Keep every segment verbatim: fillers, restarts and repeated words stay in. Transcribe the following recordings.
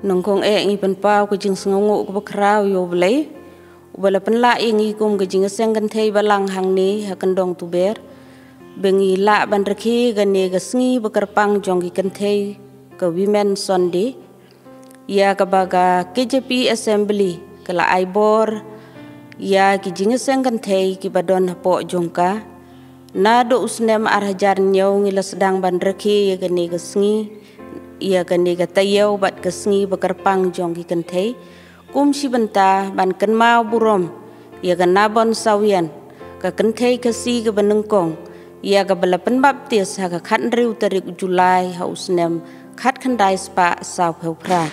Nyngkong eh ngi pynpaw ka jingsngewnguh kaba khraw ïa U Blei, uba la pynlah ïa ngi kum ka jingïaseng kynthei balang hangne ha kyndong Tuber, ba ngi lah ban rakhe kane ka sngi bakyrpang jong ki kynthei, ka Women Sunday, ïa kaba ka K J P Assembly ka la ai bor ïa ki jingïaseng kynthei kiba don hapoh jong ka. Naduh u snem ar hajar hynñiew ngi la sdang ban rakhe ïa kane ka sngi, ïa kane ka taïew bad ka sngi bakyrpang jong ki kynthei, kum shi bynta ban kynmaw burom ïa ka Nabon Sawien, ka kynthei Khasi kaba nyngkong, ïa kaba la pynbaptis ha ka khathynriew tarik u July ha u snem khatkhyndai spah sawphew phra.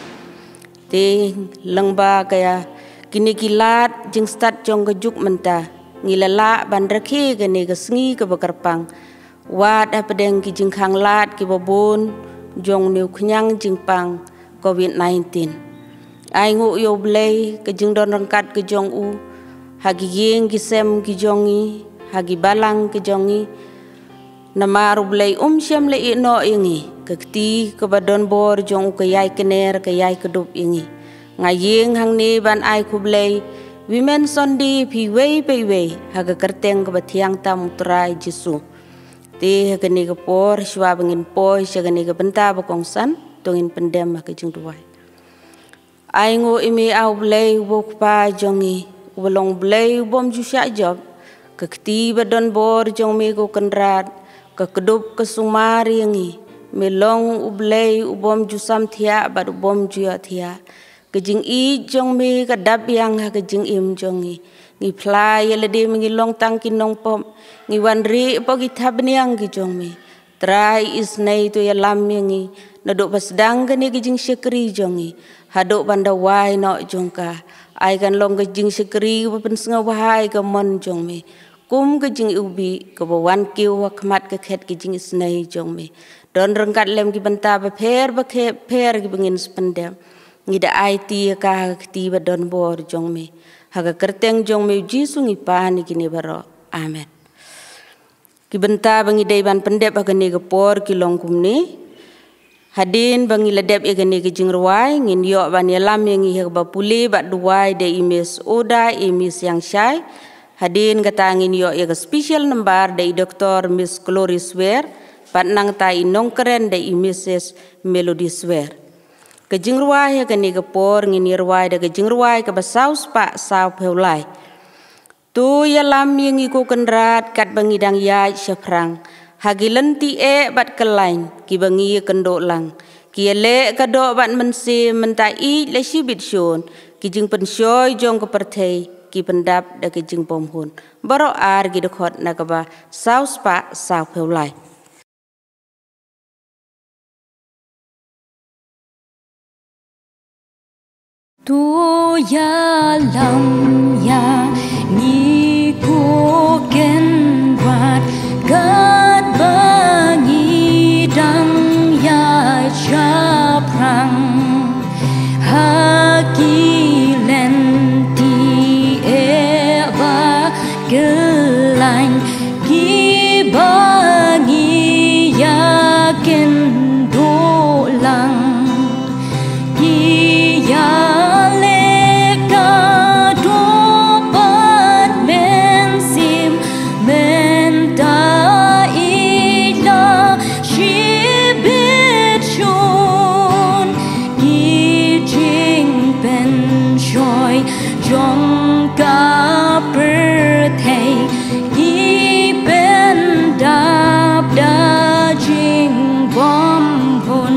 Te lyngba ka ïa kine ki lad jingstad jong ka juk mynta, ngi la lah ban rakhe kane ka sngi kaba kyrpang, wat hapdeng ki jingkhang lad kiba bun jong une u khñiang jingpang Covid nineteen. Ai nguh ïa U Blei ka jingdon ryngkat ka jong u ha ki ïing ki sem ki jong ngi, ha ki balang ki jong ngi. Namar U Blei um shym la ïehnoh ïa ngi, ka kti kaba don bor jong u ka ïai kner ka ïai kdup ïa ngi. Nga ïeng hangne ban ai khublei Women Sunday phi iwei pa iwei ha ka kyrteng kaba thiang tam U Trai Jisu. Te ha kane ka por, shuwa ba ngin poi sha kane ka bynta ba kongsan, to ngin pyndem ha ka jingduwai. Ai nguh ïa me, A U Blei uba U Kpa jong ngi, uba long U Blei u bym ju shah jop. Ka kti ba don bor jong me, ko Kynrad, ka kdup ka sumar ïa ngi. Me long U Blei u bym ju samthiah bad u bym ju ïohthiah. Ka jingïeit jong me ka dap biang ha ka jingim jong ngi. Ngi phla ïa lade me ngi long tang ki nongpop, ngi wan rieh hapoh ki thapniang ki jong me. Trai isynei, to ïalam ïa ngi naduh ba sdang kane ka jingshakri jong ngi haduh ban da wai noh jong ka. Ai kan long ka jingshakri kaba pynsngewbha ïa ka mon jong me, kum ka jingiwbih kaba wan kiew ha khmat ka khet ka jingisynei jong me. Don ryngkat lem ki bynta bapher bapher kiba ngin sa pyndem. Ngi da aiti ïa ka ha ka kti ba don bor jong me, ha ka kyrteng jong me U Jisu ngi pan ïa kine baroh. Amen. Ki bynta ba ngi dei ban pyndep ha kane ka por ki long kumne. Hadien ba ngi la dep ïa kane ka jingrwai, ngin ïoh ban ïalam ïa ngi ha kaba pule bad duwai da i Miss Oda, i Miss Yangshai. Hadien kata ngin ïoh ïa ka special number da i Doctor Miss Glory Swer, bad nangta i nongkren da i Missus Melody Swer. Ka jingrwai ha kane ka por ngin ïarwai da ka jingrwai kaba saw spah saw phew lai. To ïalam ïa ngi ko Kynrad katba ngi dang ïaid shaphrang ha ki lynti eh bad kyllaiñ kiba ngi ïakynduh lang. Ki ïaleh ka doh bad mynsiem mynta ïeit la shibit shun, ki jingpynshoi jong ka pyrthei ki pyndap da ka jingbymhun. Baroh ar ki dkhot na kaba saw spah saw phew lai. To ïalam ïa ngi ko Kynrad katba ngi dang ïaid shaphrang ha ki lynti eh bad kyllaiñ kiba ngi ïakynduh lang. Ki ïaleh ka doh bad mynsiem mynta ïeit la shibit shun, ki jingpynshoi jong ka pyrthei ki pyndap da jingbymhun.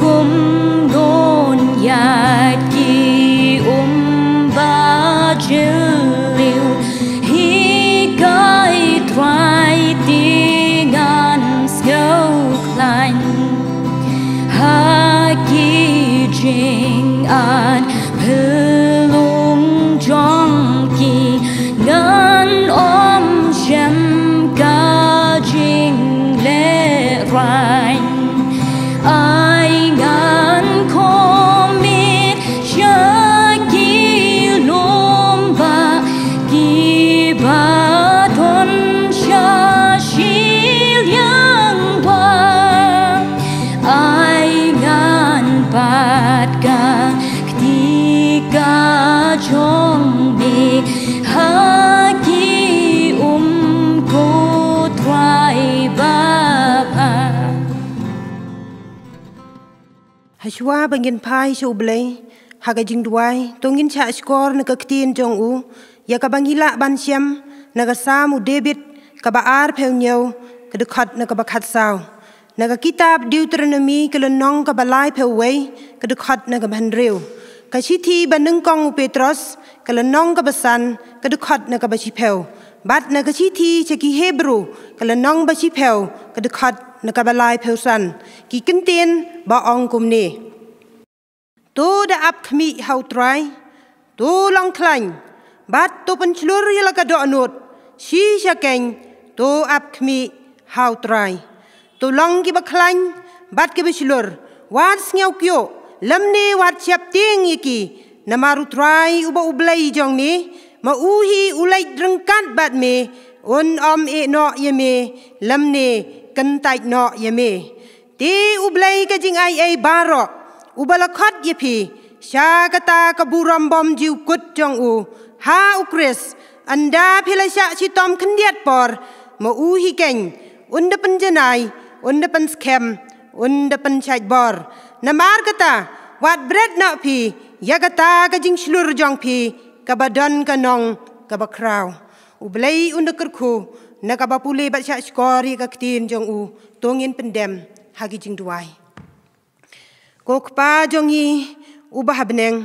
Kumno ïaid ki um ba jylliew, hikai Trai, te ngan sngewkhlaiñ ha ki jingat phyllung jong ki. Ngan ym shem ka jinglehraiñ. Ai ngan khmih sha ki lum bah kiba don sha shiliang bah. Ai ngan pan Jong me ha ki um ko Trai ba bha. Hashwa ba ngin phai sha U Blei ha ka jingduwai, to ngin shah shkor na ka ktien jong u, ïa kaba ngi lah ban shem na ka Salm u David kaba arphew hynñiew, ka dkhot na kaba khatsaw. Na ka kitab Deuteronomi ka lynnong kaba laiphew wei, ka dkhot na kaba hynriew. Ka shithi ba nyngkong u Petros ka lynnong kaba san, ka dkhot na kaba shiphew. Bad na ka shithi sha ki Hebru ka lynnong ba shiphew, ka dkhot na kaba laiphew san. Ki kyntien ba ong kumne. To da ap khmih ha U Trai, to long khlaiñ, bad to pynshlur ïa la ka dohnud, shi sha keiñ, to ap khmih ha U Trai. To long kiba khlaiñ bad kiba shlur, wat sngew kyiuh, lymne wat sheptieng ïa ki, namar U Trai uba U Blei jong me, ma u hi u leit ryngkat bad me, un ym ïehnoh ïa me, lymne kyntait noh ïa me. Te U Blei ka jingaiei baroh, uba la khot ïa phi sha kata ka burom bymjukut jong u ha U Khrist, ynda phi la shah shitom khyndiat por, ma u hi keiñ un da pynjanai, un da pynskhem, un da pynshait bor. Namar kata, wat bret noh phi ïa kata ka jingshlur jong phi kaba don ka nong kaba khraw. U Blei un da kyrkhu na kaba pule bad shah shkor ïa ka ktien jong u. To ngin pyndem ha ki jingduwai. Ko Kpa jong ngi uba ha bneng,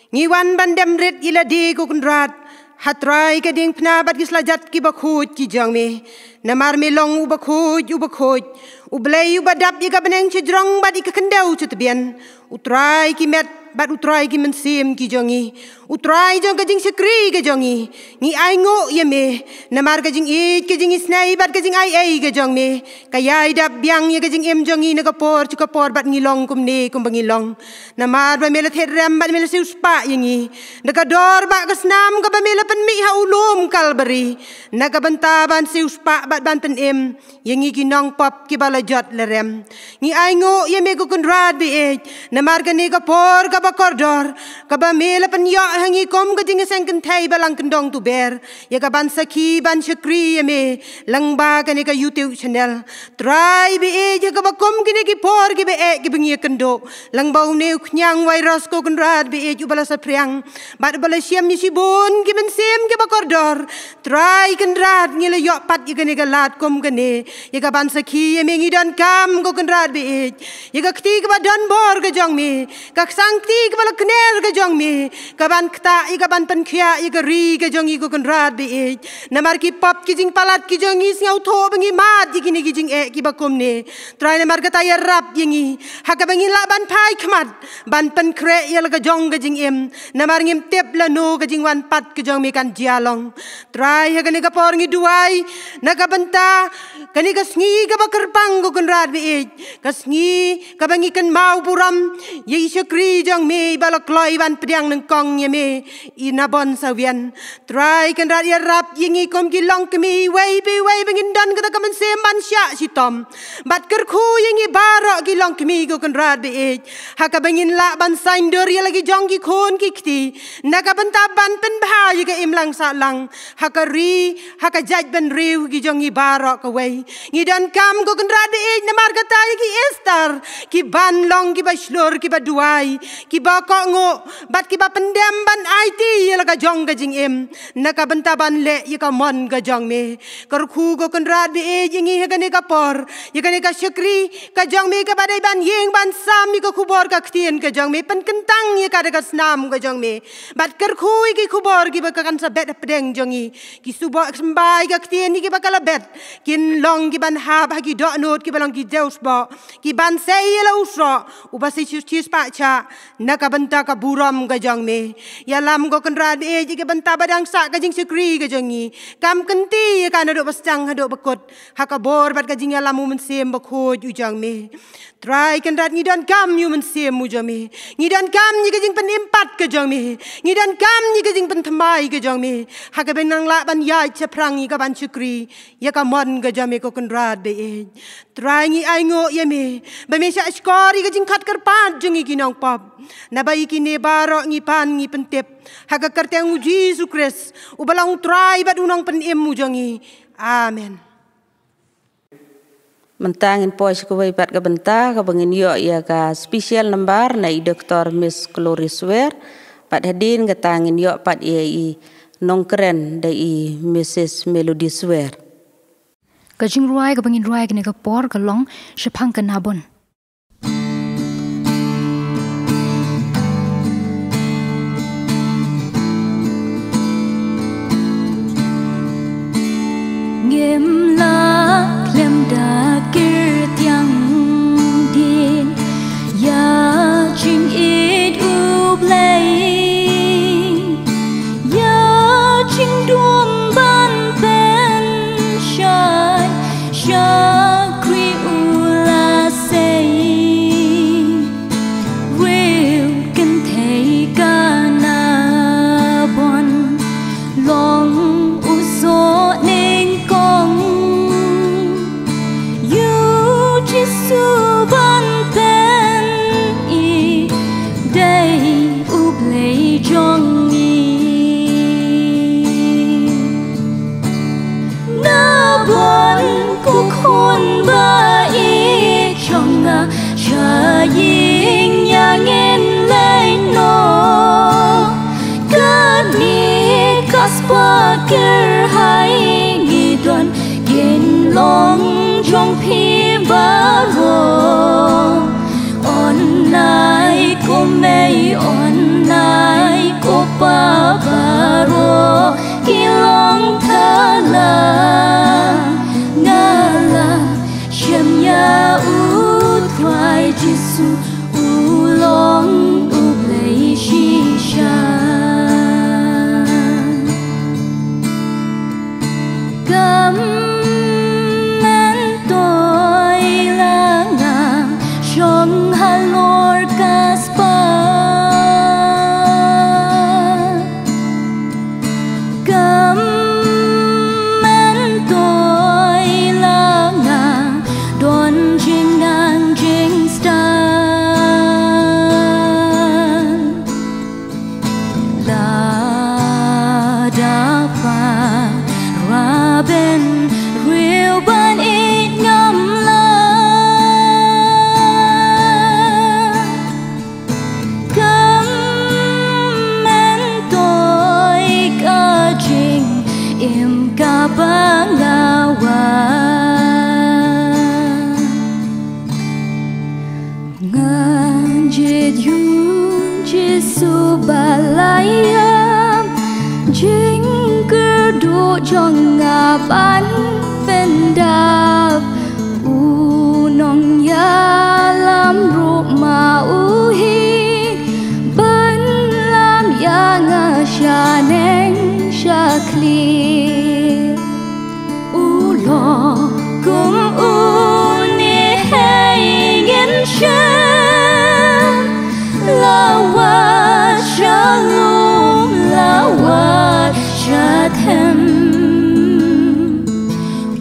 ngi wan ban dem rit ïa lade ko Kynrad ha trai ka diengphna bad ki slajat kiba khuid ki jong me. Namar me long uba khuid, uba khuid, U Blei uba dap ïa ka bneng shajrong bad ïa ka khyndew shatbian. U Trai ki met bad U Trai ki mynsiem ki jong ngi, U Trai jong ka jingshakri ka jong ngi. Ngi ainguh ïa me namar ka jingïeit, ka jingisnei bad ka jingaiei ka jong me, ka ïai dap biang ïa ka jingim jong ngi na ka por sha ka por bad ngi long kumne kumba ngi long. Namar ba me la thied rem bad me la siewspah ïa ngi da ka dor bad ka snam kaba me la pynmih ha u lum Kalbari, na ka bynta ban siewspah bad ban pynim ïa ngi ki nongpop kiba la jot la rem. Ngi ainguh ïa me ko Kynrad baieit namar kane ka por kaba kordor, kaba me la pynïoh ha ngi kum ka jingïaseng kynthei ba lang kyndong tuber, ïa ka ban sakhi ban shakri ïa me lyngba kane ka YouTube channel. Trai baieit, ha kaba kum kine ki por kiba eh kiba ngi ïakynduh, lyngba une u khñiang virus ko Kynrad baieit uba la saphriang bad uba la shim ïa shibun ki mynsiem kiba kordor. Trai Kynrad, ngi la ïoh pat ïa kane ka lad kum kane, ïa ka ban sakhi ïa me. Ngi donkam ko Kynrad baieit ïa ka kti kaba donbor ka jong me, ka ksang kti kaba la kner ka jong me, ka ban ktah ïa ka ban pynkhiah ïa ka ri ka jong ngi ko Kynrad baieit. Namar ki pop ki jingpalat ki jong ngi sngewthuh ba ngi mad ïa kine ki jingeh kiba kumne. Trai namar kata ïarap ïa ngi ha kaba ngin lah ban phai khmat ban pynkhreh ïa la ka jong ka jingim, namar ngim tip lano ka jingwan pat ka jong me kan jia long. Trai ha kane ka por ngi duwai na ka bynta kane ka sngi kaba kyrpang ko Kynrad baieit, ka sngi kaba ngi kynmaw burom ïa i shakri jong me ba la kloi ban pdiang nyngkong ïa me i Nabon Sawian. Trai Kynrad ïarap ïa ngi kum ki longkmie iwei pa iwei ba ngin don kata ka mynsiem ban shah shitom bad kyrkhu ïa ngi baroh ki longkmie ko Kynrad baieit, ha kaba ngin lah ban saiñdur ïa la ki jong ki khun ki kti na ka bynta ban pynbha ïa ka imlang sahlang ha ka ri, ha ka jaitbynriew ki jong ngi baroh kawei. Ngi donkam ko Kynrad baieit namar kata ïa ki Esther ki ban long kiba shlur, kiba duwai, kiba kohnguh bad kiba pyndem ban aiti ïa la ka jong ka jingim na ka bynta ban leh ïa ka mon ka jong me. Kyrkhu ko Kynrad baieit ïa ngi ha kane ka por, ïa kane ka shakri ka jong me kaba dei ban ïeng ban sam ïa ka khubor ka ktien ka jong me, pynkyntang ïa ka da ka snam ka jong me. Bad kyrkhu ïa ki khubor kiba ka kan sa bet hapdeng jong ngi, ki symbai ka ktien ïa kiba ka la bet kin long ki ban hap ha ki dohnud kiba long ki dewsboh, ki ban sei ïa la u soh uba sa shispah shah na ka bynta ka burom ka jong me. Ïalam ko Kynrad baieit ïa ka bynta ba dang sah ka jingshakri ka jong ngi, kam kynti ïa ka naduh ba sdang haduh ba kut ha ka bor bad ka jingïalam u Mynsiem Bakhuid u jong me. Trai Kynrad, ngi donkam ïa u Mynsiem u jong me, ngi donkam ïa ka jingpynim pat ka jong me, ngi donkam ïa ka jingpynthymmai ka jong me ha kaba nang lah ban ïaid shaphrang ïa ka ban shakri ïa ka mon ka jong me ko Kynrad baieit. Trai ngi ainguh ïa me ba me shah shkor ïa ka jingkhot kyrpad jong ngi ki nongpop. Naba ïa kine baroh ngi pan ngi pyntip ha ka kyrteng u Jisu Khrist, uba long u Trai bad u Nongpynim u jong ngi. Amen. Mynta ngin poi sha kawei pat ka bynta kaba ngin ïoh ïa ka special number na i Doctor Miss Glory Swer. Bad hadien kata ngin ïoh pat ïa i nongkren da i Missus Melody Swer. Ka jingrwai kaba ngin rwai kane ka por ka long Shaphang ka Nabon. Ngim lah khlem da kyrtiang dien ïa jingïeit U Blei, ïa jingdum ban pynshai sha Khrih u la sei. Riew kynthei ka Nabon long u soh nyngkong ïa U Jisu ban pyn-i dei U Blei jong ngi. Nabon ko khun ba ïeit jong nga, sha ïing ïa ngin leit noh. Kane ka spah kyrhai ngi don kin long jong phi baroh. On nai ko mei, on nai ko pa, baroh ki long thala. Nga la shem ïa U Trai Jisu, u long U Blei shisha. Kmen toi la nga shong halor ka spah. Kmen toi la nga don jingnang jingstad. Lada pha rah bynriew ban ïeit ngam lah. Kmen toi ka jingim kaba nga wad. Ngan jied ïa U Jisu ba la ïap, jingkyrduh jong nga ban pyndap. U nongïalam ruh ma u hi, ban lam ïa nga shaneng shakhlieh. U lok kum une hei ngin shem, la wad sha lum, la wad sha them.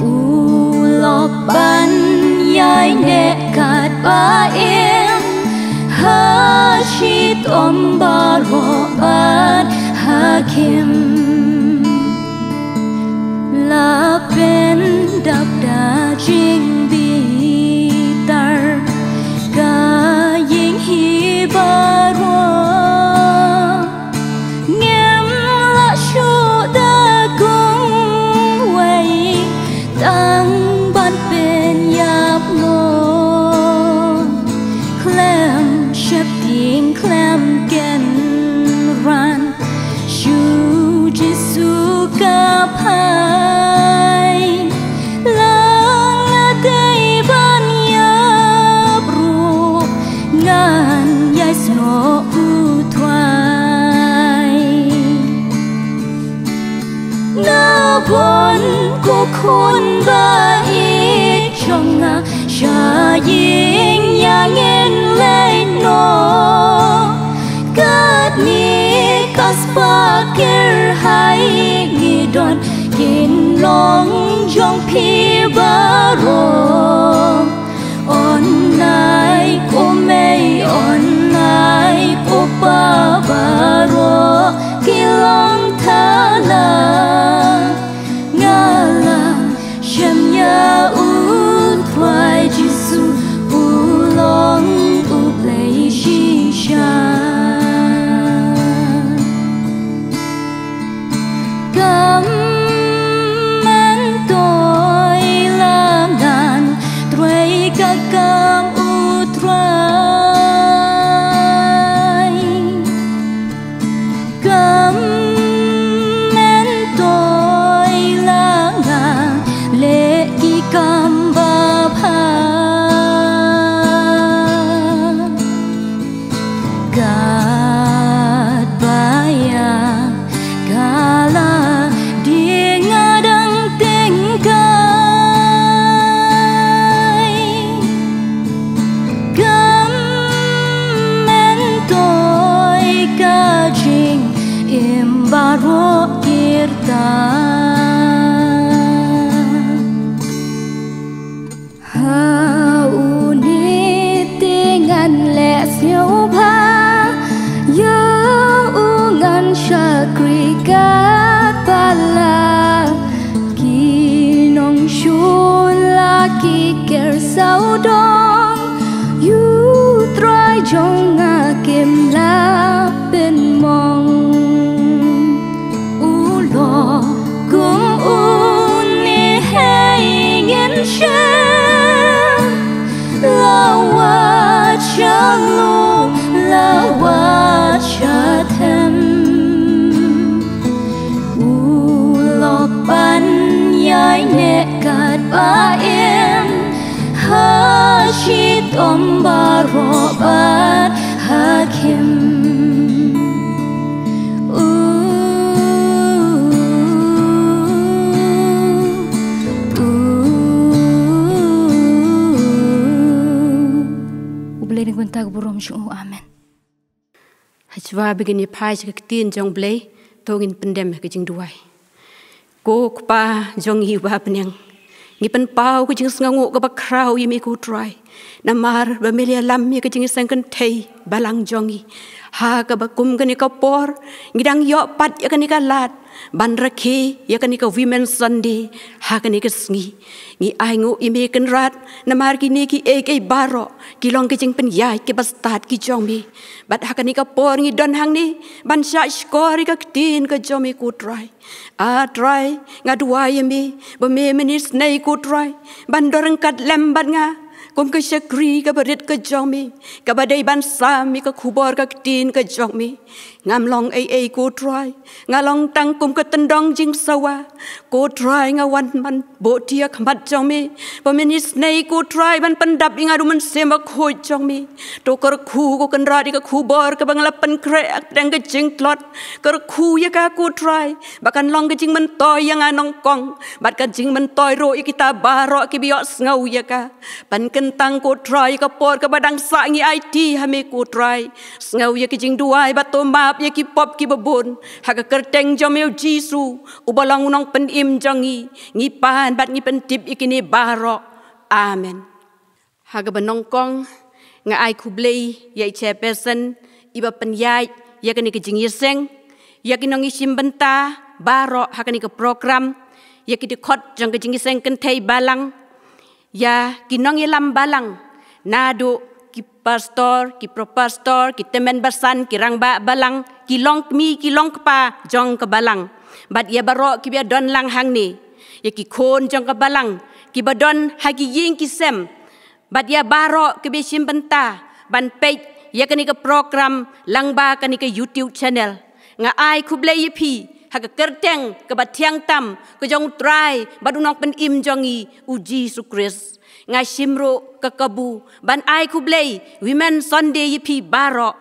U lok ban ïaineh katba im, ha shitom baroh bad ha khim. La pyndap da jingbitar ka ïing hi baroh. Ngim lah shuh da kumwei tang ban pynïap noh. Khlem sheptieng khlem kynran, sha U Jisu ka phai. Lada dei ban ïap ruh, ngan ïaisnoh U Trai. Nabon ko khun ba ïeit jong nga, sha ïing ïa ngin leit noh. Katne ka spah kyrhai ngi don, kin long jong phi baroh. On nai ko mei, on nai baroh ki long thala. Nga la shem ïa U Trai Jisu, u long U Blei shisha. Kam myntoi la ngan trei ka kam U Trai. Kam myntoi la ngan leh ki kam babha. Katba ïa ka la ding nga dang tyngkai. Kam myntoi ka jingim baroh ki rta. Ha une te ngan leh sngewbha ïa u, ngan shakri katba lah. Ki nongshun la ki ker sawdong, ïa U Trai jong nga kim lah pynmong. U lok kum une hei ngin shem, la wat sha lum, la wat sha them. U lok ban ïaineh katba im, ha shitom baroh bad ha khim. U, u, u. U Blei na ka bynta ka burom jong u. Amen. Hashwa ba ngin ïa phai sha ka ktien jong U Blei, to ngin pyndem ha ka jingduwai. Ko Kpa jong ngi uba ha bneng, ngi pynpaw ka jingsngewnguh kaba khraw ïa me ko Trai, namar ba me la ïalam ïa ka jingïaseng kynthei balang jong ngi. Ha kaba kum kane ka por ngi dang ïoh pat ïa kane ka lad ban rakhe ïa kane ka Women's Sunday ha kane ka sngi. Ngi ainguh ïa me Kynrad namar kine kiei kiei baroh ki long ka jingpynïaid kaba stad ki jong me. Bad ha kane ka por ngi don hangne ban shah shkor ïa ka ktien ka jong me ko Trai. A Trai, nga duwai ïa me ba me mynne isnei ko Trai ban don ryngkat lem bad nga kum ka shakri kaba rit ka jong me, kaba dei ban sam ïa ka khubor ka ktien ka jong me. Ngam long ei ei ko Trai, nga long tang kum ka tyndong jingsawa. Ko Trai, nga wan ban buh ïa ka khmat jong me ba mynne isnei ko Trai ban pyndap ïa nga da U Mynsiem Bakhuid jong me. To kyrkhu ko Kynrad ïa ka khubor kaba nga la pynkhreh ha ka jingtlot. Kyrkhu ïa ka ko Trai ba kan long ka jingmyntoi ïa nga nyngkong bad ka jingmyntoi ruh ïa kita baroh kiba ïohsngew ïa ka. Pynkyntang ko Trai ïa ka por kaba dang sah ngi aiti ha me ko Trai. Sngew ïa ka jingduwai bad to map ïa ki pop kiba bun. Ha ka kyrteng jong me U Jisu uba long U Nongpynim jong ngi, ngi pan bad ngi pyntip ïa kine baroh. Amen. Ha kaba nyngkong nga ai khublei ïa i chairperson iba pynïaid ïa kane ka jingïaseng, ïa ki nongïashim bynta baroh ha kane ka program, ïa ki dkhot jong ka jingïaseng kynthei balang, ïa ki nongïalam balang, naduh ki pastor, ki pro pastor, ki tymmen basan, ki rangbah balang, ki longkmie ki longkpa jong ka balang, bad ïa baroh kiba don lang hangne, ïa ki khun jong ka balang kiba don ha ki ïing ki sem, bad ïa baroh kiba shim bynta ban peit ïa kane ka program lyngba kane ka YouTube channel. Nga ai khublei ïa phi ha ka kyrteng kaba thiang tam ka jong U Trai bad U Nongpynim jong ngi U Jisu Khrist. Nga shim ruh ka kabu ban ai khublei Women Sunday ïa phi baroh.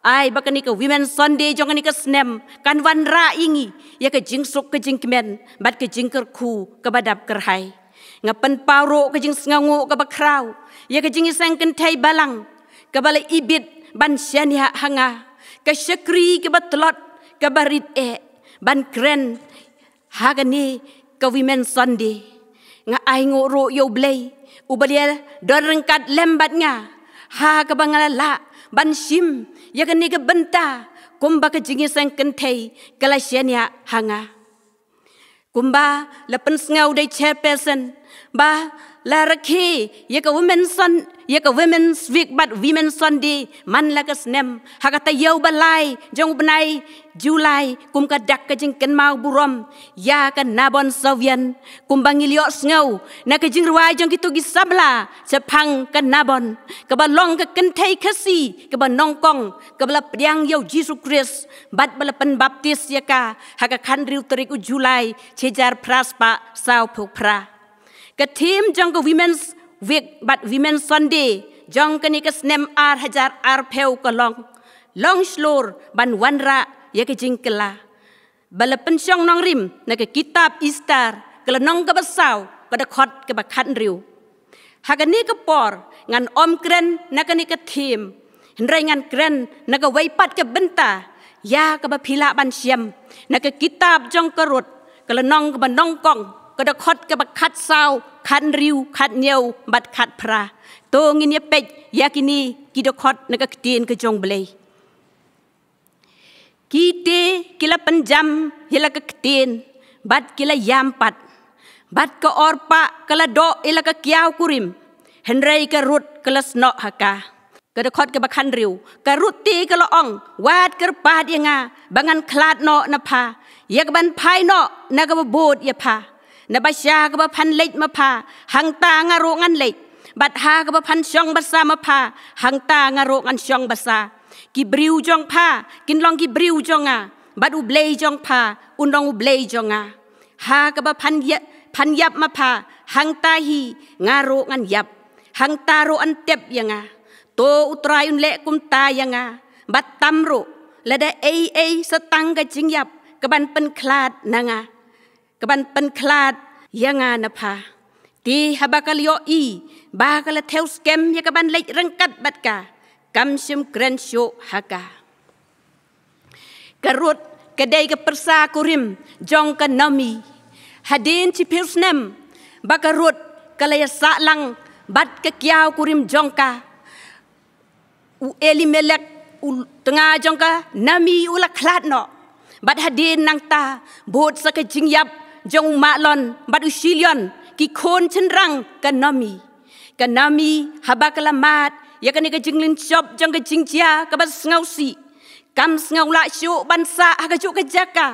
Ai ba kane ka Women Sunday jong kane ka snem kan wanrah ïa ngi ïa ka jingsuk ka jingkmen bad ka jingkyrkhu kaba dap kyrhai. Nga pynpaw ruh ka jingsngewnguh kaba khraw ïa ka jingïaseng kynthei balang kaba la ibit ban shaniah ha nga, ka shakri kaba tlot kaba rit eh ban kren ha kane ka Women Sunday. Nga ainguh ruh ïa U Blei uba la don ryngkat lem bad nga ha kaba nga la lah ban shim ïa kane ka bynta kumba ka jingïaseng kynthei ka la shaniah ha nga. Kumba la pynsngew da i chairperson ba la rakhe ïa ka Women Sun-, ïa ka Women's Week bad Women's Sunday man la ka snem ha ka taïew ba lai jong u bnai July, kum ka dak ka jingkynmaw burom ïa ka Nabon Sawian, kumba ngi la ïohsngew na ka jingrwai jong kito ki samla shaphang ka Nabon, kaba long ka kynthei Khasi kaba nyngkong kaba la pdiang ïa u Jisu Khrist bad ba la pynbaptis ïa ka ha ka khathynriew tarik u July shi hajar phra spah sawphew phra. Ka theme jong ka Women's Week bad Women's Sunday jong kane ka snem ar hajar arphew ka long, long shlur ban wanrah ïa ka jingkylla, ba la pynshong nongrim na ka kitab Esther ka lynnong kaba saw, ka dkhot kaba khathynriew. Ha kane ka por ngan ym kren na kane ka theme, hynrei ngan kren na kawei pat ka bynta ïa kaba phi lah ban shem na ka kitab jong ka Ruth, ka lynnong kaba nyngkong, ka dkhot kaba khatsaw, khathynriew, khathynñiew bad khatphra. To ngin ïa peit ïa kine ki dkhot na ka ktien ka jong U Blei. Ki te ki la pynjam ïa la ka ktien bad ki la ïam pat, bad ka Orpah ka la doh ïa la ka kiaw kurim, hynrei ka Ruth ka la snoh ha ka. Ka dkhot kaba khathynriew, ka Ruth te ka la ong, wat kyrpad ïa nga ba ngan khlad noh na pha ïa kaban phai noh na kaba bud ïa pha. Naba sha kaba phan leit ma pha, hangta nga ruh ngan leit, bad ha kaba phan shong basa ma pha, hangta nga ruh ngan shong basa. Ki briew jong pha kin long ki briew jong nga, bad U Blei jong pha un long U Blei jong nga. Ha kaba phan ïa-, phan ïap ma pha, hangta hi nga ruh ngan ïap, hangta ruh yn tep ïa nga. To U Trai un leh kumta ïa nga, bad tam ruh, lada ei ei sa tang ka jingïap kaban pynkhlad na nga, kaban pynkhlad ïa nga na pha. Te haba ka la ïohi ba ka la thew skhem ïa kaban leit ryngkat bad ka, kam shym kren shuh ha ka. Ka Ruth ka dei ka pyrsa kurim jong ka Naomi. Hadien shiphew snem ba ka Ruth ka la ïasah lang bad ka kiaw kurim jong ka, u Elimelek, u tnga jong ka Naomi, u la khlad noh. Bad hadien nangta, bud sa ka jingïap jong u Mahlon bad u Shilion, ki khun shynrang ka Naomi. Ka Naomi haba ka la mad ïa kane ka jinglynshop jong ka jingjia kaba sngewsih, kam sngew lah shuh ban sah ha kajuh ka jaka.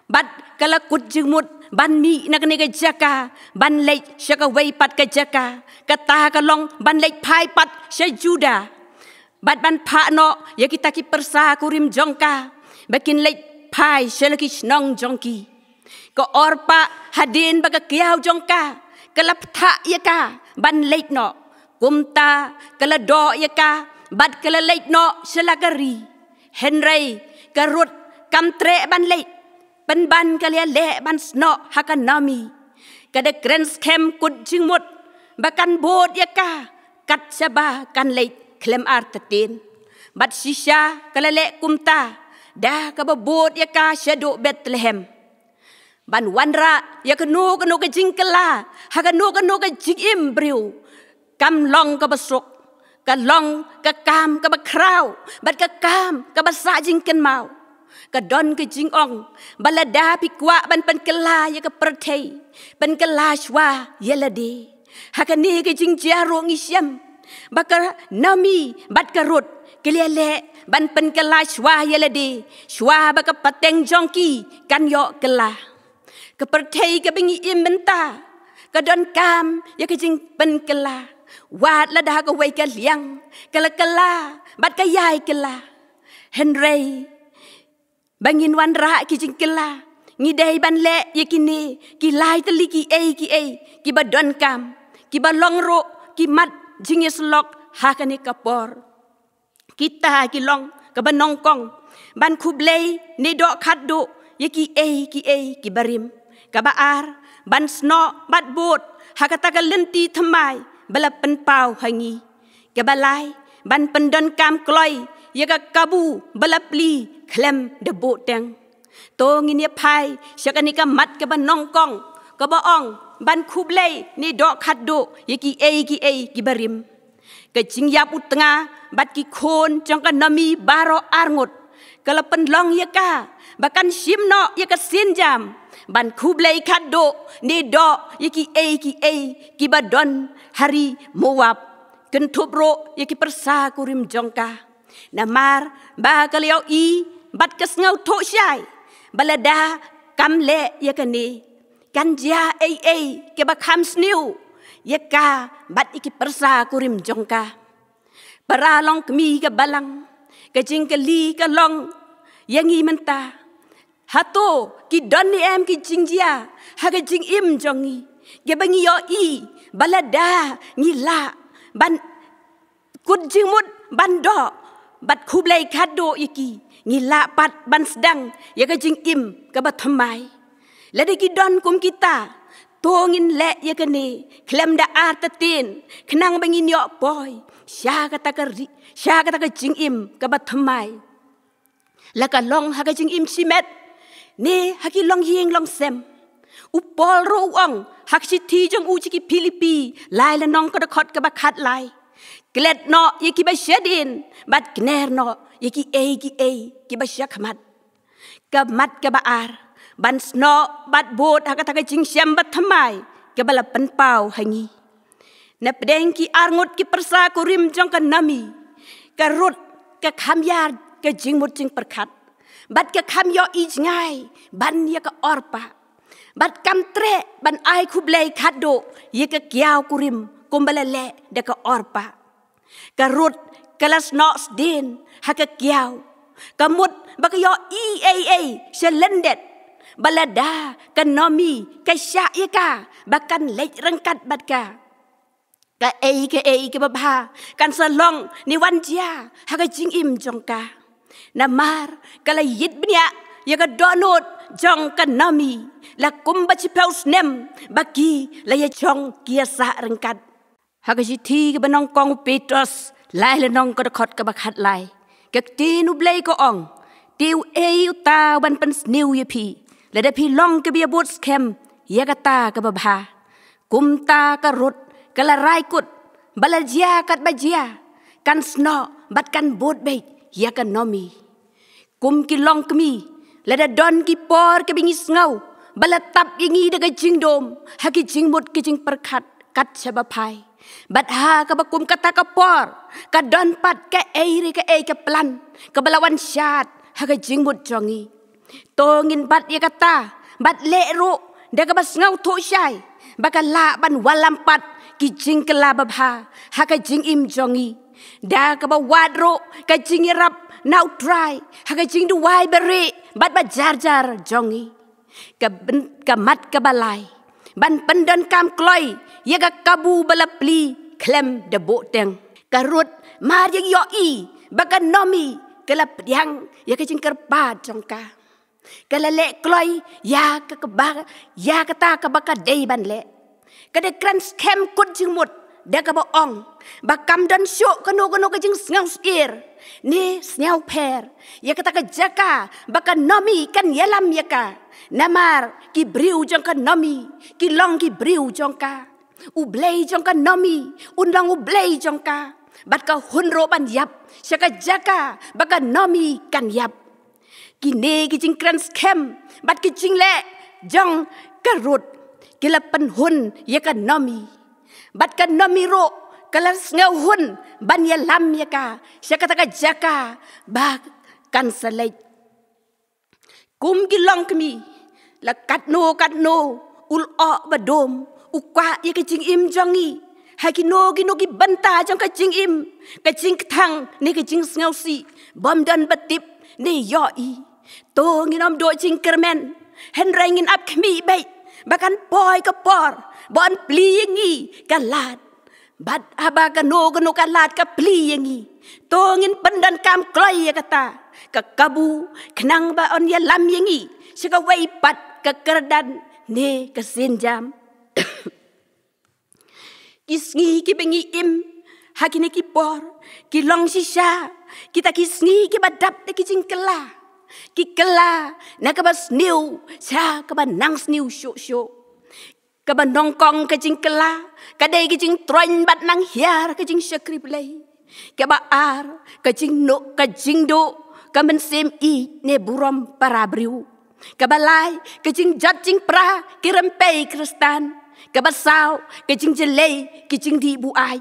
Bad ka la kut jingmut ban mih na kane ka jaka ban leit sha kawei pat ka jaka, kata ka long ban leit phai pat sha Judah, bad ban phah noh ïa kita ki pyrsa kurim jong ka ba kin leit phai sha la ki shnong jong ki. Ka Orpah, hadien ba ka kiaw jong ka ka la pynthah ïa ka ban leit noh, kumta ka la doh ïa ka bad ka la leit noh sha la ka ri. Hynrei ka Ruth kam treh ban leit, pynban ka la ïaleh ban snoh ha ka Naomi. Ka da kren skhem kut jingmut ba kan bud ïa ka kat shaba kan leit khlem artatien. Bad shisha ka la leh kumta, da kaba bud ïa ka shaduh Bethlehem. Ban wanrah ïa kano kano ka jingkylla ha kano kano ka jingim briew, kam long kaba suk, ka long ka kam kaba khraw bad ka kam kaba sah jingkynmaw. Ka don ka jingong ba lada phi kwah ban pynkylla ïa ka pyrthei, pynkylla shuwa ïa lade. Ha kane ka jingjia ruh ngi shem ba ka Naomi bad ka Ruth ki la ïaleh ban pynkylla shuwa ïa lade, shuwa ba ka pateng jong ki kan ïoh kylla. Ka pyrthei kaba ngi im mynta ka donkam ïa ka jingpynkylla, wat lada ha kawei ka liang ka la kylla bad ka ïai kylla. Hynrei ba ngin wanrah ki jingkylla, ngi dei ban leh ïa kine ki lai tylli kiei kiei kiba donkam, kiba long ruh ki mat jingïasyllok ha kane ka por. Kita ki long: kaba nyngkong, ban khublei ne dohkhatduh ïa kiei kiei kiba rim. Kaba ar, ban snoh bad bud ha kata ka lynti thymmai ba la pynpaw ha ngi. Kaba lai, ban pyndonkam kloi ïa ka kabu ba la plie khlem da buhteng. To ngin ïa phai sha kane ka mat kaba nyngkong kaba ong ban khublei ne dohkhatduh ïa kiei kiei kiba rim. Ka jingïap u tnga bad ki khun jong ka Naomi baroh arngut Ka la pynlong ïa ka ba kan shim noh ïa ka sienjam ban khublei khatduh ne doh ïa kiei kiei kiba don ha ri Moab, kynthup ruh ïa ki pyrsa kurim jong ka. Namar ba ka la ïohi bad ka sngewthuh shai ba lada kam leh ïa kane, kan jia ei ei kaba kham sniew ïa ka bad ïa ki pyrsa kurim jong ka. Para longkmie ka balang, ka jingkylli ka long ïa ngi mynta, hato ki don ne em ki jingjia ha ka jingim jong ngi, kaba ngi ïohi ba lada ngi lah ban kut jingmut ban doh bad khublei khatduh ïa ki, ngi lah pat ban sdang ïa ka jingim kaba thymmai? Lada ki don kum kita, to ngin leh ïa kane khlem da artatien, khnang ba ngin ïoh poi sha kata ka ri, sha kata ka jingim kaba thymmai. La ka long ha ka jingim shimet ne ha ki longïing longsem. U Paul ruh u ong ha ka shithi jong u sha ki Philippi, lai lynnong ka dkhot kaba khatlai: Klet noh ïa kiba shadien bad kner noh ïa kiei kiei kiba shakhmat. Ka mat kaba ar: Ban snoh bad bud ha kata ka jingshem bathymmai kaba la pynpaw ha ngi. Na pdeng ki arngut ki pyrsa kurim jong ka Naomi, ka Ruth ka kham ïar ka jingmut jingpyrkhat bad ka kham ïohi jngai ban ïa ka Orpa, bad kam treh ban ai khublei khatduh ïa ka kiaw kurim kumba la leh da ka Orpa. Ka Ruth ka la snoh sdien ha ka kiaw, ka mut ba ka ïohi ei ei sha lyndet ba lada ka Naomi ka shah ïa ka ba kan leit ryngkat bad ka, kaei kaei kaba bha kan sa long ne wan jia ha ka jingim jong ka. Namar ka la ïit bniah ïa ka dohnud jong ka Naomi, la kumba shiphew snem ba ki la ïa jong ki ïa sah ryngkat. Ha ka shithi kaba nyngkong u Petros, lai lynnong ka dkhot kaba khatlai, ka ktien U Blei ka ong: Te uei uta u ban pynsniew ïa phi lada phi long kiba ïa bud skhem ïa kata kaba bha? Kumta ka Ruth ka la rai kut ba la jia katba jia, kan snoh bad kan bud beit ïa ka Naomi. Kum ki longkmie, lada don ki por kiba ngi sngew ba la tap ïa ngi da ka jingdum ha ki jingmut ki jingpyrkhat kat shaba phai, bad ha kaba kum kata ka por ka don pat kaei re kaei ka plan kaba la wan shad ha ka jingmut jong ngi, to ngin bat ïa kata bad leh ruh da kaba sngewthuh shai ba ka lah ban wallam pat ki jingkylla babha ha ka jingim jong ngi, da kaba wad ruh ka jingïarap na U Trai ha ka jingduwai barieh bad bajarjar jong ngi. Ka byn-, ka mat kaba lai: Ban pyndonkam kloi ïa ka kabu ba la plie khlem da buhteng. Ka Ruth mar ïa ïohi ba ka Naomi ka la pdiang ïa ka jingkyrpad jong ka, ka la leh kloi ïa ka kaba, ïa kata kaba ka dei ban leh. Ka da kren skhem kut jingmut da kaba ong ba kam don shuh kano kano ka jingsngew syier ne sngewpher ïa kata ka jaka ba ka Naomi kan ïalam ïa ka. Namar ki briew jong ka Naomi ki long ki briew jong ka, U Blei jong ka Naomi un long U Blei jong ka, bad ka hun ruh ban ïap sha ka jaka ba ka Naomi kan ïap. Kine ki jingkren skhem bad ki jingleh jong ka Ruth ki la pynhun ïa ka Naomi, bad ka Naomi ruh ka la sngewhun ban ïalam ïa ka sha kata ka jaka ba kan sa leit. Kum ki longkmie, la katno katno u lyoh badum u kwah ïa ka jingim jong ngi ha kino kino ki bynta jong ka jingim, ka jingkthang ne ka jingsngewsih bym don ba tip ne ïohi. To ngin ym duh jingkyrmen, hynrei ngin ap khmih beit ba kan poi ka por ba yn plie ïa ngi ka lad. Bad haba kano kano ka lad ka plie ïa ngi, to ngin pyndonkam kloi ïa kata ka kabu khnang ba yn ïalam ïa ngi sha kawei pat ka kyrdan ne ka sienjam. Ki sngi kiba ngi im ha kine ki por ki long shisha kita ki sngi kiba dap da ki jingkylla, ki kylla na kaba sniew sha kaba nang sniew shuh shuh. Kaba nyngkong ka jingkylla ka dei ka jingtroiñ bad nang hiar ka jingshakri Blei. Kaba ar ka jingduh, ka jingduh ka mynsiem ïeit ne burom para briew. Kaba lai, ka jingjot jingpra ki rympei Khristan. Kaba saw, ka jingjyllei ki jingdih buaid.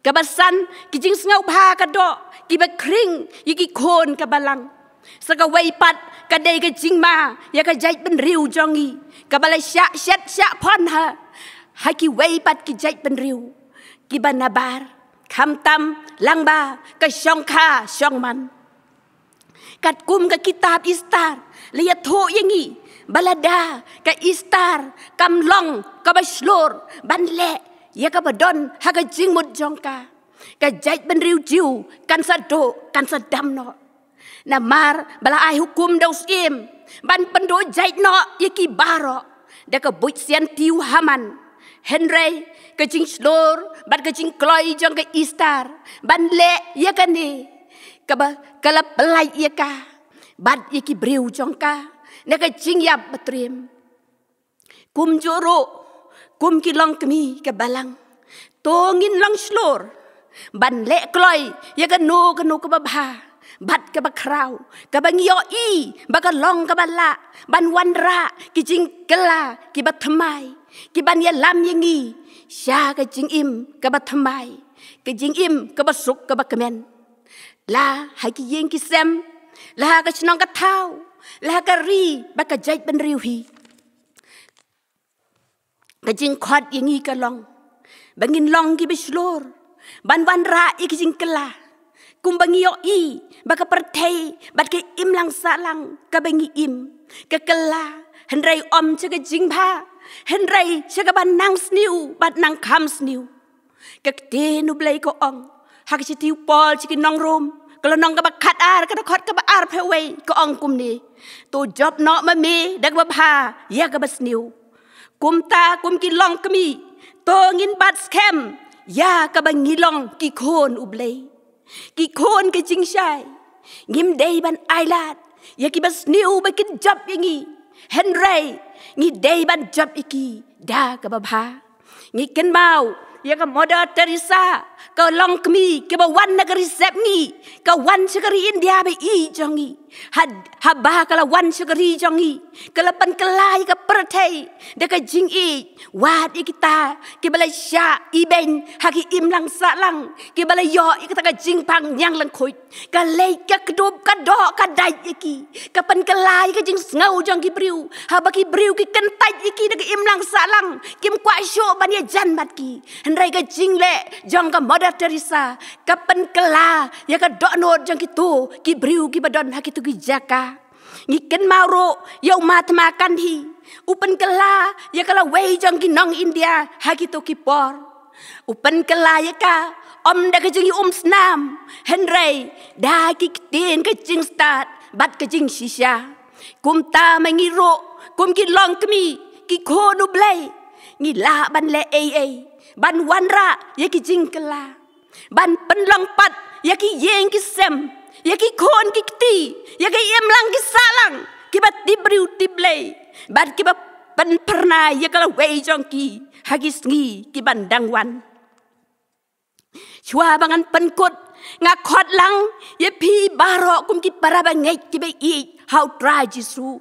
Kaba san, ki jingsngewbha ka doh kiba khring ïa ki khun ka Balang. Sa kawei pat, ka dei ka jingma ïa ka jaitbynriew jong ngi, kaba la shah shet shah phon ha ha kiwei pat ki jaitbynriew kiba nabar, khamtam lyngba ka shongkha shongman. Katkum ka kitab Esther la ïathuh ïa ngi ba lada ka Esther kam long kaba shlur ban leh ïa kaba don ha ka jingmut jong ka, ka jaitbynriew Jiw kan sa duh, kan sa dam noh. Namar ba la ai hukum da u syiem ban pynduh jait noh ïa ki baroh da ka buit sianti u Haman. Hynrei ka jingshlur bad ka jingkloi jong ka Esther ban leh ïa kane, kaba ka la pyllait ïa ka bad ïa ki briew jong ka na ka jingïap ba triem. Kumjuh ruh, kum ki longkmie ka Balang, to ngin long shlur ban leh kloi ïa kano kano kaba bha bad kaba khraw, kaba ngi ïohi ba ka long kaba lah ban wanrah ki jingkylla kiba thymmai, kiban ïalam ïa ngi sha ka jingim kaba thymmai, ka jingim kaba suk kaba kmen, la ha ki ïing ki sem, la ha ka shnong ka thaw, la ha ka ri bad ka jaitbynriew hi. Ka jingkhot ïa ngi ka long ba ngin long kiba shlur ban wanrah ïa ki jingkylla, kumba ngi ïohi ba ka pyrthei bad ka imlang sahlang kaba ngi im, ka kylla, hynrei ym sha ka jingbha, hynrei sha kaba nang sniew bad nang kham sniew. Ka ktien U Blei ka ong ha ka shithi u Paul sha ki nong Rom, ka lynnong kaba khatar, ka dkhot kaba arphew wei, ka ong kumne: To jop noh ma me da kaba bha ïa kaba sniew. Kumta kum ki longkmie, to ngin bat skhem ïa kaba ngi long ki khun U Blei, ki khun ka jingshai. Ngim dei ban ailad ïa kiba sniew ba kin jop ïa ngi, hynrei ngi dei ban jop ïa ki da kaba bha. Ngi kynmaw ïa ka Mother Teresa, ka longkmie kaba wan na ka ri Sepngi, ka wan sha ka ri India ba ïeit jong ngi. Ha, haba ka la wan sha ka ri jong ngi, ka la pynkylla ïa ka pyrthei da ka jingïeit. Wat ïa kita kiba la shah ibeiñ ha ki imlang sahlang, kiba la ïoh ïa kata ka jingpang ñiang lyngkhuid, ka leit ka kdup, ka doh ka dait ïa ki, ka pynkylla ïa ka jingsngew jong ki briew, haba ki briew ki kyntait ïa ki da ka imlang sahlang, kim kwah shuh ban ïajan bad ki. Hynrei ka jingleh jong ka Mother Teresa ka pynkylla ïa ka dohnud jong kito ki briew kiba don ha kito ki jaka. Ngi kynmaw ruh ïa u Mahatma Gandhi, u pynkylla ïa ka lawei jong ki nong India ha kito ki por. U pynkylla ïa ka ym da ka jingïaumsnam, hynrei da ki ktien ka jingstad bad ka jingshisha. Kumta ma ngi ruh kum ki longkmie, ki khun U Blei, ngi lah ban leh ei ei ban wanrah ïa ki jingkylla, ban pynlong pat ïa ki ïing ki sem, ïa ki khun ki kti, ïa ki imlang ki sahlang kiba tip briew tip Blei, bad kiba pynphyrnai ïa ka lawei jong ki ha ki sngi kiban dang wan. Shuwa ba ngan pynkut, nga khot lang ïa phi baroh kum ki para bangeit kiba ïeit ha U Trai Jisu.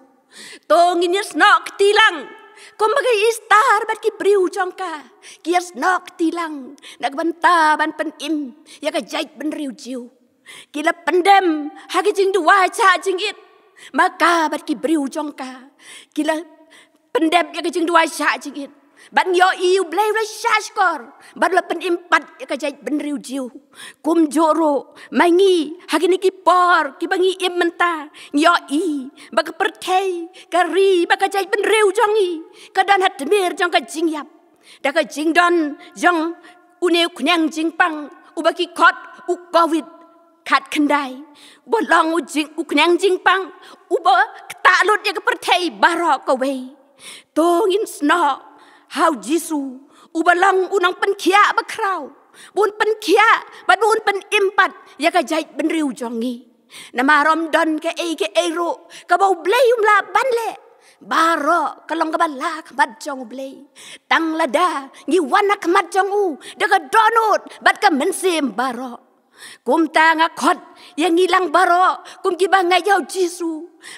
To ngin ïasnoh kti lang kumba ka Esther bad ki briew jong ka ki ïasnoh kti lang na ka bynta ban pynim ïa ka jaitbynriew Jiw. Ki la pyndem ha ki jingduwai shah jingit, ma ka bad ki briew jong ka ki la pyndem ïa ka jingduwai shah jingit. Bad ngi ïohi U Blei u la shahshkor bad u la pynim pat ïa ka jaitbynriew Jiw. Kumjuh ruh ma ngi ha kine ki por kiba ngi im mynta, ngi ïohi ba ka pyrthei, ka ri bad ka jaitbynriew jong ngi ka don ha tmier jong ka jingïap da ka jingdon jong une u khñiang jingpang uba ki khot u Covid khatkhyndai, uba long u jing, u khñiang jingpang uba ktah lut ïa ka pyrthei baroh kawei. To ngin snoh ha U Jisu, uba long u nongpynkhiah bakhraw, ba un pynkhiah bad ba un pynim pat ïa ka jaitbynriew jong ngi. Namar ym don kaei kaei ruh kaba U Blei um lah ban leh. Baroh ka long kaba la ha khmat jong U Blei, tang lada ngi wan ha khmat jong u da ka dohnud bad ka mynsiem baroh. Kumta nga khot ïa ngi lang baroh kum ki bangeit ïa u Jisu,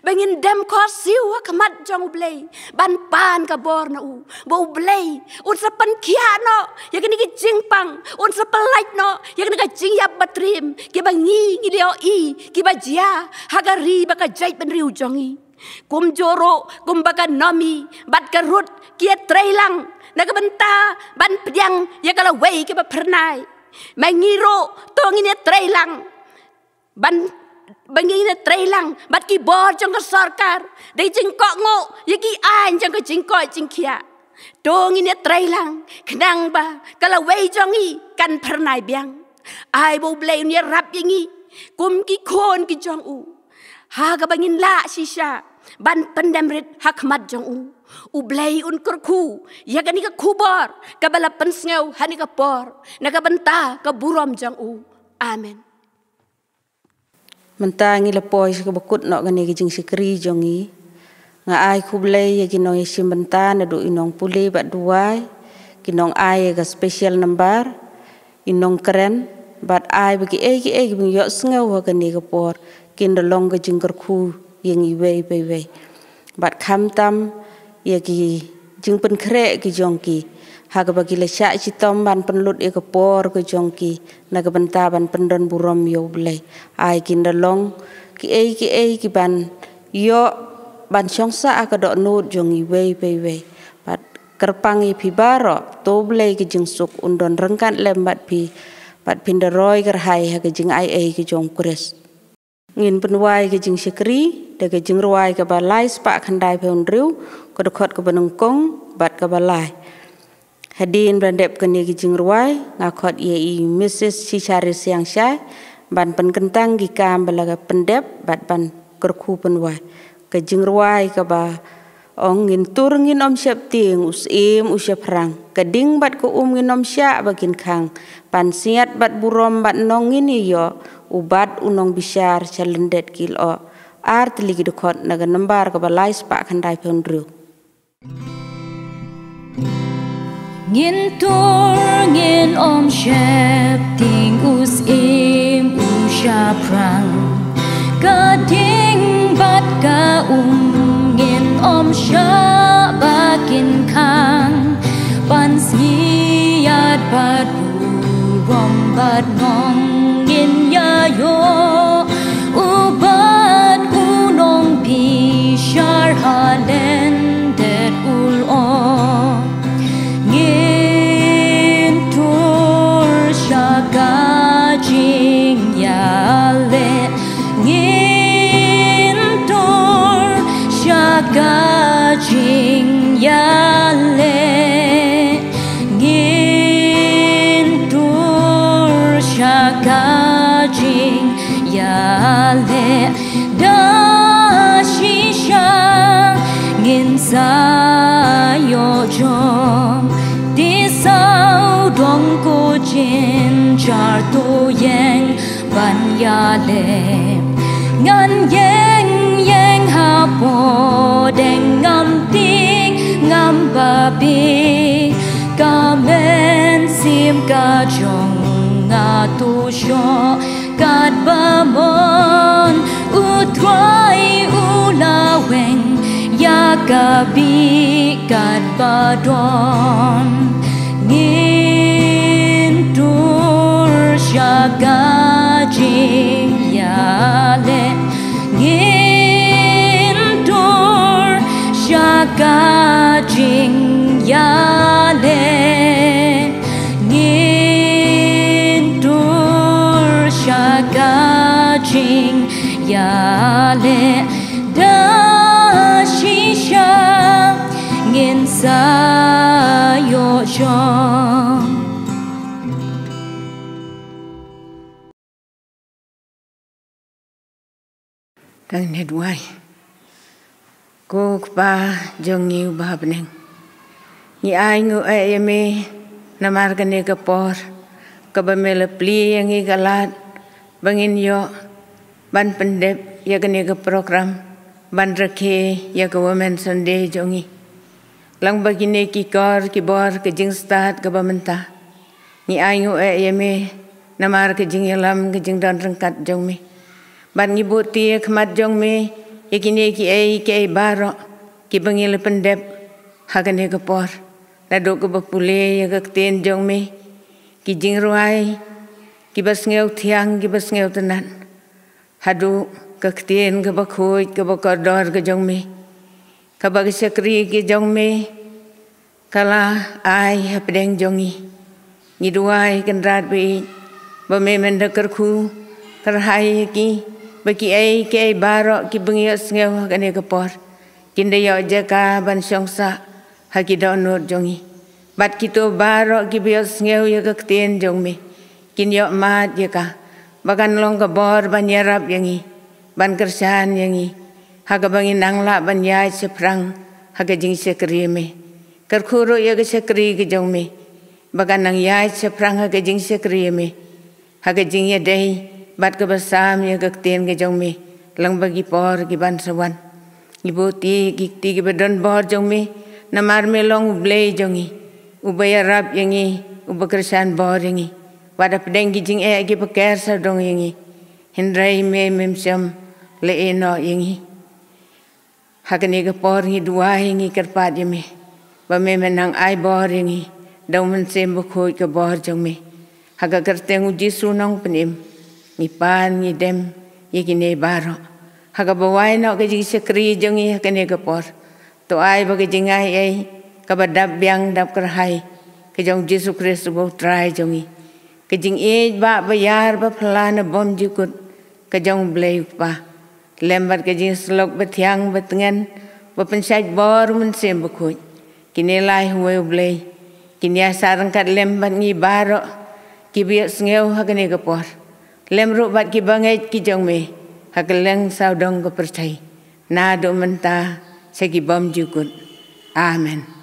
ba ngin dem khohsiew ha khmat jong U Blei ban pan ka bor na u, ba U Blei un sa pynkhiah noh ïa kine ki jingpang, un sa pyllait noh ïa kine ki jingïap ba triem ki ba ngi ngi la ïohi ki ba jia ha ka ri bad ka jaitbynriew jong ngi. Kumjuh ruh kum ba ka Naomi bad ka Ruth ki ïatrei lang na ka bynta ban pdiang ïa ka lawei ka ba phyrnai, ma ngi ruh to ngin ïatrei lang ban, ba ngin ïatrei lang bad ki bor jong ka sorkar, da jingkohnguh ïa ki aiñ jong ka jingkoit jingkhiah. To ngin ïatrei lang khnang ba ka lawei jong ngi kan phyrnai biang. Ai ba U Blei un ïarap ïa ngi kum ki khun ki jong u, ha ka ba ngin lah shisha ban pyndem rit ha khmat jong u. U Blei un kyrkhu ïa kane ka khubor ka ba la pynsngew ha kane ka por na ka bynta ka burom jong u. Amen. Mynta ngi la poi sha ka ba kut noh kane ka jingshakri jong ngi. Nga ai khublei ïa ki nongïashim bynta naduh i nongpule bad duwai, ki nongai ïa ka special number, i nongkren, bad ai ba kiei kiei ki ba ngi ïohsngew ha kane ka por kin da long ka jingkyrkhu ïa ngi iwei pa iwei. Bad khamtam ïa ki jingpynkhreh ki jong ki, ha ka ba ki la shah shitom ban pynlut ïa ka por ka jong ki na ka bynta ban pyndon burom ïa U Blei. Ai kin da long kiei kiei ki ban ïoh ban shong sah ha ka dohnud jong ngi iwei pa iwei. Bad kyrpang ïa phi baroh, to U Blei ka jingsuk un don ryngkat lem bad phi, bad phin da roi kyrhai ha ka jingaiei ka jong U Khrist. Ngin pynduwai ka jingshakri da ka jingrwai ka ba lai spah khyndai phew hynriew, ka dkhot ka ba nyngkong bad ka ba lai. Hadien ba la dep kane ka jingrwai, nga khot ïa i Mrs Shisha Risiang Shai ban pynkyntang ki kam ba la ka pyndep bad ban kyrkhu pynduwai. Ka jingrwai ka ba ong: Ngin tur ngin ym sheptieng, u syiem u shaphrang, ka ding bad ka um ngin ym shah ba kin khang, pansngiat bad burom bad nong ngin ïoh, u bat u nongbishar sha lyndet ki lyoh. Ar tylli ki dkhot na ka number ka ba lai spah khyndai phew hynriew. Ngin tur ngin ym sheptieng, u syiem u shaphrang, ka ding bad ka um ngin ym shah ba kin khang, pansngiat bad burom bad nong ngin ïa ïoh, u bat u nongbishar ha lyndet u lyoh. Ngin tur sha ka jingïaleh, ngin tur sha ka jingïaleh, ngin tur sha ka jingïaleh. Da shisha ngin sa ïoh jong, te sawdong ko jynjar to ïeng ban ïaleh. Ngan ïeng ïeng hapoh deng, ngam tieng ngam babe, ka mynsiem ka jong nga to shoh katba mon. U Trai u la weng ïa ka bih katba don. Ngin tur sha ka jingïaleh, ngin tur sha ka jingïaleh, ngin tur sha ka jingïaleh. Da shisha ngin sa ïoh jong. Tang ne duwai. Ko Kpa jong ngi uba ha bneng, ngi ainguh eh ïa me namar kane ka por kaba me la plie ïa ngi ka lad ba ngin ïoh ban pyndep ïa kane ka program ban rakhe ïa ka Women Sunday jong ngi. Lang ba kine ki kor ki bor ka jingstad kaba mynta, ngi ainguh eh ïa me namar ka jingïalam ka jingdon ryngkat jong me. Bad ngi buh ti ha khmat jong me ïa kine kiei kiei baroh kiba ngi la pyndep ha kane ka por. Naduh kaba pule ïa ka ktien jong me, ki jingrwai kiba sngewthiang kiba sngewtynnat, haduh ka ktien kaba khuid kaba kordor ka jong me, kaba ka shakri ka jong me ka la ai hapdeng jong ngi. Ngi duwai, Kynrad baieit, ba me mynta kyrkhu kyrhai ïa ki, ba kiei kiei baroh kiba ngi ïohsngew ha kane ka por kin da ïoh jaka ban shong sah ha ki dohnud jong ngi. Bad kito baroh kiba ïohsngew ïa ka ktien jong me kin ïoh mad ïa ka, ba kan long ka bor ban ïarap ïa ngi, ban kyrshan ïa ngi ha kaba ngin nang lah ban ïaid shaphrang ha ka jingshakri ïa me. Kyrkhu ruh ïa ka shakri ka jong me ba kan nang ïaid shaphrang ha ka jingshakri ïa me, ha ka jingïadei bad kaba sam ïa ka ktien ka jong me lyngba ki por kiban sa wan. Ngi buh ti ha ki kti kiba don bor jong me, namar me long U Blei jong ngi, uba ïarap ïa ngi, uba kyrshan bor ïa ngi wat hapdeng ki jingeh kiba ker sawdong ïa ngi. Hynrei me mem shym la ïeh noh ïa ngi. Ha kane ka por ngi duwai, ngi kyrpad ïa me ba me mynta nang ai bor ïa ngi da U Mynsiem Bakhuid, ka bor jong me. Ha ka kyrteng U Jisu Nongpynim ngi pan, ngi dem ïa kine baroh ha kaba wai noh ka jingshakri jong ngi ha kane ka por. To ai ba ka jingai ei kaba dap biang dap kyrhai ka jong U Jisu Khrist uba U Trai jong ngi, ka jingïeit ba ïar ba phylla na bymjukut ka jong U Blei U Kpa, lem bad ka jingïasyllok bathiang batngen ba pynshait bor U Mynsiem Bakhuid, kine lai ha uwei U Blei kin ïaishah ryngkat lem bad ngi baroh kiba ïohsngew ha kane ka por, lem ruh bad kiba ngeit ki jong me ha kylleng sawdong ka pyrthei, naduh mynta sha ki bymjukut. Amen.